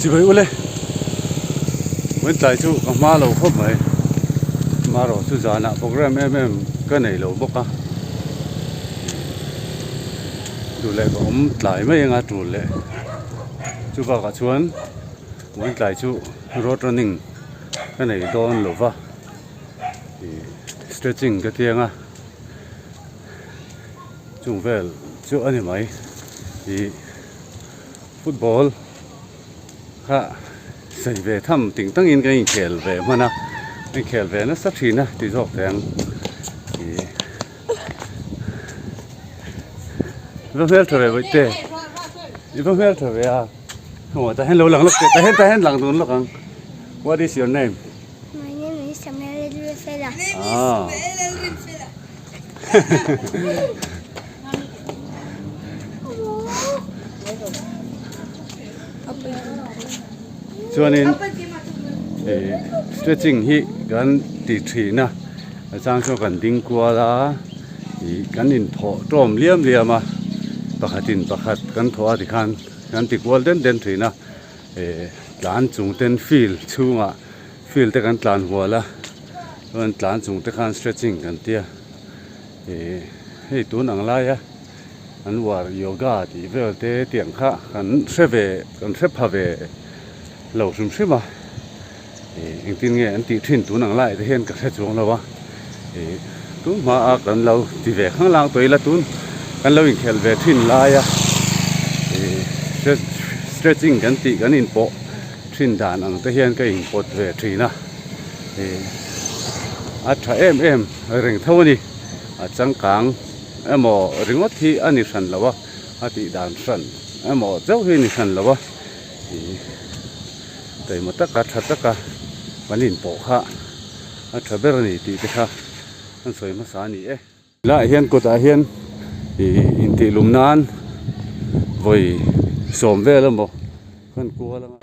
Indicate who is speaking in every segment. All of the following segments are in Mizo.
Speaker 1: Chibai ule vawiin tlai chu ka hma lo khawp mai marawh chu zanah program em em ka nei lo bawk a duh leh ka awm tlai mai anga tul leh chu bakah chuan vawiin tlai chu road running ka nei dawn lo va ih stretching ka tiang a chung vel chu a ni mai ih. Football kha sawi ve tham ting tangin ka inkhel ve hman a, ka inkhel ve nasa thin a ti zawk teh ang ih i va hmel tha ve vawi te i va hmel tha ve a aw tah hian lo lang lawk teh tah hian tah hian lang dun lawk ang what is your name?
Speaker 2: My name is Samuel Lalrinfela.
Speaker 1: Ah. Chuanin ih stretching hi kan ti thin a a chang chuan kan ding kual a ih kan inthawh tawm liam liam a pakhatin pakhat kan thawh a tikhan kan ti kual den den thin a ih tlan chung ten field chhungah field te kan tlan hual a chuan tlan chung te khan stretching kan tia. Ih hei tun ang laia an uar yoga tih vel te tiang kha kan hre ve kan hre pha ve lo hrim hrim a ih engtin nge an tih thin tun ang laiah te hian ka hre chuang lo a ih tun hmaa kan lo ti ve khang lang tawh ila tun kan lo inkhelh ve thin laia ih stretching kan tih kan inpawh thin dan ang te hian ka inpawt ve thin a. Ih a tha em em reng tho a ni a changkang emaw ringawt hi a ni hran lo a a tih dan hran emaw chauh hi a ni hran lo a ih taima taka tha taka kan inpawh kha a tha ber a ni tih te kha an sawi hmasa a ni e. Helaiah hian kawtah hian ih intihlum nan vawi sawm vel emaw kan kual anga.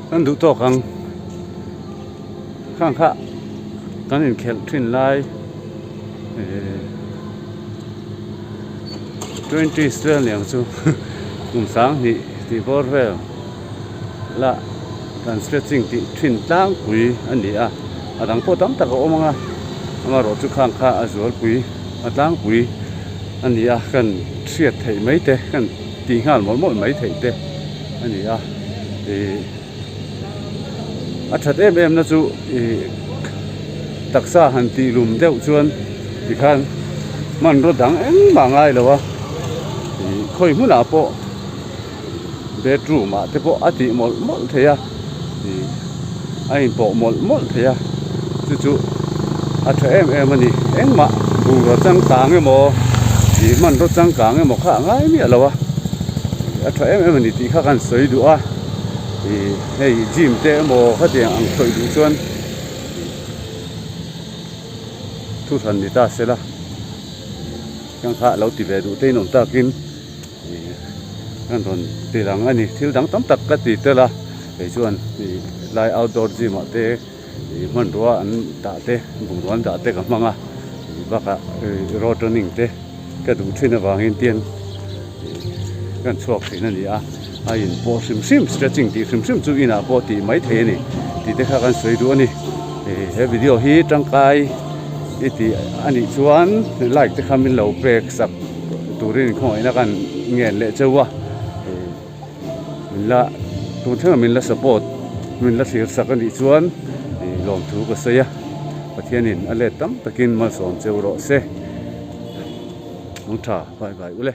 Speaker 1: Kan duh tawk ang khang kha kan inkhelh thin lai ehh twenties vel ni ang chu kum sanghnih tih bawr vel la kan stretching tih thin tlangpui a ni a a dang pawh tam tak a awm ang a amaherawh chu khang kha a zualpui a tlangpui a ni a kan hriat theih mai te kan tih nghal mawlh mawlh mai theih te a ni a ih a that em em na chu ih taksa han tih lum deuh chuan tikhan hmanraw dang engmah a ngai lo a ih khawi hmunah pawh bedroom ah te pawh a tih mawlh mawlh thei a ih a inpawh mawlh mawlh thei a chu chu a tha em em a ni engmah bungraw changkang emaw ih hmanraw changkang emaw kha a ngai miah lo a a tha em em a ni tih kha kan sawi duh a ih hei gym te emaw khatiang ang khawih duh chuan thuhran ni ta sela kang kha lo ti ve duh te in awm takin. Kan rawn ti lang a ni thil dang tam tak ka ti tel a kei chuan ih lai outdoor gym ah te ih hmanrua an dah te bungrua an dah te ka hmang a ih bakah ih road running te ka duh thin avangin tian ih kan chhuak thin a ni a a in pawh hrim hrim stretching tih hrim hrim chu inah pawh tih mai thei a ni tih te kha kan sawi duh a ni ih he video hi tangkai i tih a nih chuan like te kha min lo pek sak. Turin khawngaihna kan ngen leh cheu a min la tun thlengah min la support min la thlir sak a nih chuan ih lawmthu ka sawi a Pathianin a let tam takin malsawm cheu rawh se hmang tha bye bye ule.